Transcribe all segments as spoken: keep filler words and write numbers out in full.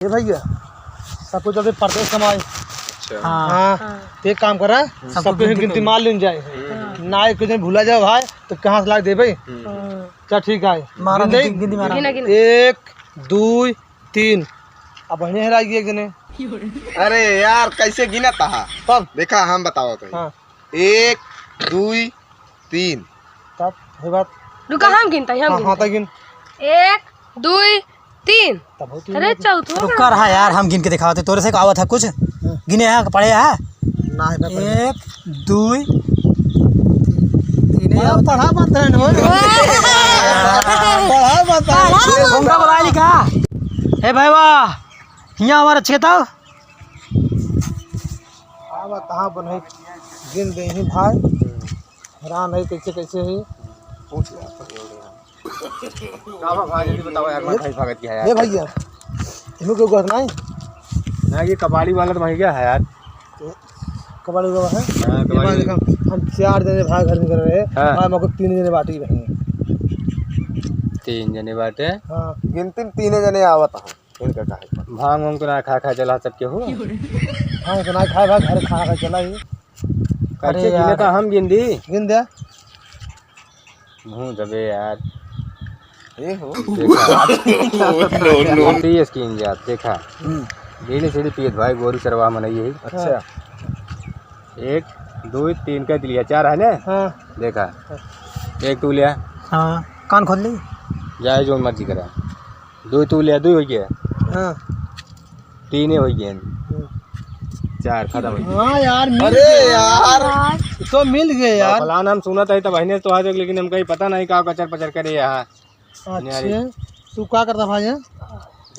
ए भैया, सब कुछ अभी परदेस कमाए। अच्छा। हाँ। हाँ, हाँ। तो एक काम करा, सबको सबको गिनती गिनती कर मार लेन जाए। हम्म। ना एक जन भूला जाओ भाई, तो कहाँ से ला देबे? हम्म। हाँ। चल ठीक है। मारा गिन दे। गिनती, गिनती मारा। गिना, गिना। एक, दुई, तीन। अब वहीं हेरा गई एक जने। अरे यार, कैसे गिना था? कब? देखा, हम बताओ तो। हाँ। एक, दुई, तीन। तब हे बात। रुका, हम गिनता ही, हम हाँ, हाँ, गिनता। तब गिन। एक, दुई, तीन। तब हो तीन अरे, बात। चौथो रुका रहा यार, हम गिन के दिखावत है। तोरे से का आवत है कुछ? हाँ। गिने है, पढ़े है? ना, ना पढ़े। एक, दुई, तीन। पढ़ा, पढ़ा मत रहे ना। पढ़ा मत रहे। पढ़ा मत। उनका बुला ली का? ए भाई वाह, हियाँ हमारा अच्छे बताओ। हाँ, बा, कहाँ बने? गिन दे ही भाई। हैरान है कैसे, कैसे है। पूछ ले आप। का बा भाई, जल्दी बताओ यार, माथा ही भागत गया यार। ए भैया, इन्हों के गहत नहीं? ना, ये कबाड़ी वाला तो वहीं गया है यार। तो कबाड़ी वाला है? हाँ, ये कबाड़ी। बात देखो, हम चार जने भाई घर में रहे, हाँ। भाई मगर तीन जने बाटी बहन। तीन जने बाटे? हाँ। गिनती में तीने जने आवत हैं। इनका काहे पर? भांग वांग तो ना खा खा चला सबके हो। भांग तो ना खाए भाई, घर खा खा चला ही। कैसे अरे गिने यार। तो हम गिन दी। गिन दे। मुंह दबे यार। ए हो। देखा। No, no। तेज गिन जात, देखा। हम्म। बीड़ी सीढ़ी पियत भाई, गोरू चरवाह मनई यही। अच्छा। एक, दो, तीन कह दिलिया, चार है ना? हाँ। देखा। एक तू लिया। हाँ, कान खोल ली। जाए जो मर्जी करा। दो तू ले, दो हो गया। हाँ। तीन ही हो गए। हम्म। चार, खत्म हो गया। हाँ यार, मिल अरे गए। यार। तो मिल गए यार। फलाना हम सुनत है तब बहने तो आज, लेकिन हमका ही पता नहीं का कचर पचर करे यहाँ। अच्छा, न्यारी। तू का करता भाई यहाँ?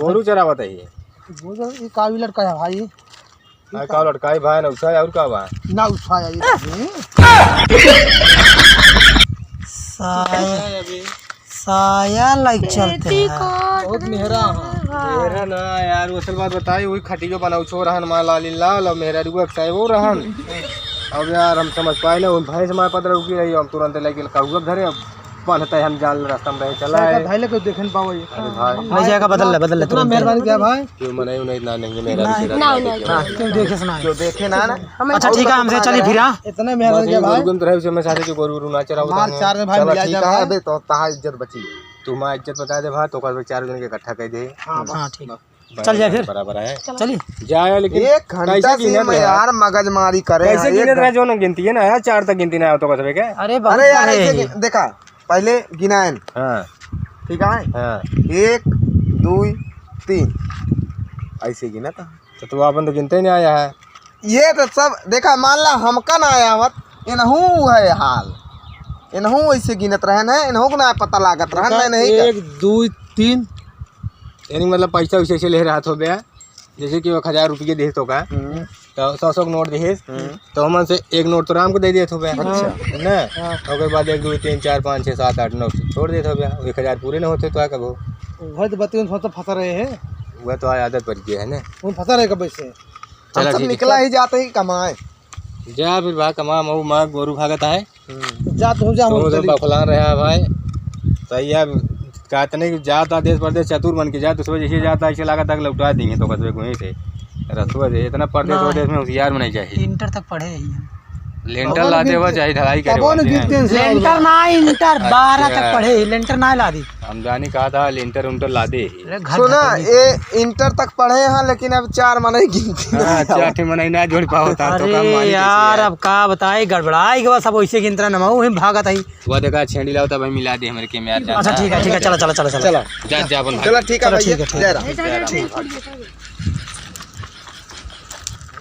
गोरू चरावत है ये। गोरू, ये कावी लड़का है भाई। हाँ, का लटकाई भाई, ना उछाए, और का बा? ना उछाए, ये भाई। साया, साया लाइक चलते हैं। बहुत मेहरा है। मेहरा ना यार, वो असल बात बताई, वही खटियो बनाऊ छो रहन, माँ लाली लाल, और मेहरा रुआ साहेब वो रहन। अब यार, हम समझ पाए ना, वो भैंस मार पद रुकी रही, हम तुरंत लेके कौआ धरे, अब बांधता है, हम जान रास्ता में रहे चला है। भाई, लेके देखे न पावो ये। अरे भाई। ले जाएगा, बदल ले, बदल ले, इतना तुरंत। मेहरबानी क्या भाई? क्यों मनाई उनाई ना नहीं है, मेरा ना, रिश्तेदार ना, ना, ना, ना। क्यों देखे सुनाए? क्यों देखे ना, ना? अच्छा, ठीक है, हमसे चलिए फिर, हाँ? इतना मेहरबानी क्या भाई? गुनगुन रहे उसे, मैं सारे जो गोरू वोरू ना चराओ, चला, ठीक है, अबे तो तहार इज्जत बची। तू हमार इज्जत बता दे भाई, तो कल चार जन के इकट्ठा कर दे। हाँ, हाँ, ठीक। चल जाए फिर। बराबर है। चलो। चलिए। जाए, लेकिन एक घंटा कैसे से गिनत मैं रहा? यार मगजमारी करे कैसे हैं, गिनत एक रहे? जो ना गिनती है ना यार, चार तक गिनती ना हो तो कसबे के। अरे, बहुत अरे यार, है। ऐसे गिन-, देखा, पहले गिनाएन। हाँ। ठीक है? हाँ। एक, दुई, तीन। ऐसे गिना था। तो तू अपन तो गिनते ही नहीं आया है। ये तो सब, देखा, मान ला, हमका ना आया आवत, इनहू है हाल। इनहू ऐसे गिनत रहन है, इनहू को ना पता लागत रहन, देखा, नहीं, नहीं कर। एक, दुई, तीन। यानी मतलब पैसा वैसे ऐसे ले रहा था बे, जैसे कि वो हजार रुपये दे तो का, हम्म। तो सौ सौ के नोट दे, हम्म। तो हमन से एक नोट तो राम को दे दिए थे बे। अच्छा। ना? हाँ। ओकर बाद एक, दो, तीन, चार, पाँच, छः, सात, आठ, नौ छोड़ देत हो बे। एक हजार पूरे ना होते तो आ कबो। वह तो बतियन, वह तो फंसा रहे हैं। वह तो आज आदत पड़ गया है ना। वो फंसा रहे कब से? चला, हम सब ठीक है। निकला ही जाते ही कमाए। जा फिर भाई कमा, मऊ माँ गोरू भागत है। हम्म। जा तू, जा, तो हम उधर चली। बखलान रहा भाई। सही है, कहते नहीं कि जाता देश परदेश चतुर बन के जा, तो सुबह जैसे जाता ऐसे लगा तक लौटा देंगे तो कसबे को वहीं से। रसुआ दे, इतना परदेश ना। वरदेश में होशियार बनाई चाहिए। इंटर तक पढ़े ही हम। लेंटर तबो लाते न हुआ गिनते, चाहे ढलाई करे तबो न हुआ गिनते हैं। लेंटर ना, इंटर बारह तक अच्छा। पढ़े ही, लेंटर ना ला दी। हम जानी कहा था लेंटर उंटर ला दे ही। अरे घर सुना, धकेली। ये इंटर तक पढ़े हैं, लेकिन अब चार मनई गिनती हाँ, नहीं चार ठे मनई ना जोड़ पावत है, तो अरे काम मानी यार, कैसे है? अब का बताई, गड़बड़ाई के बस, अब वैसे गिनता ना, वही भागत है। वो देखा, छेड़ी लाओ, तब मिला दे हमरे के में यार, अच्छा, ठीक है, ठीक है, चला, चला, चला, चला। चला। जा, जा, अपन भाग। चला, ठीक है चला, भैया, ठीक है, ठीक जय है। राम।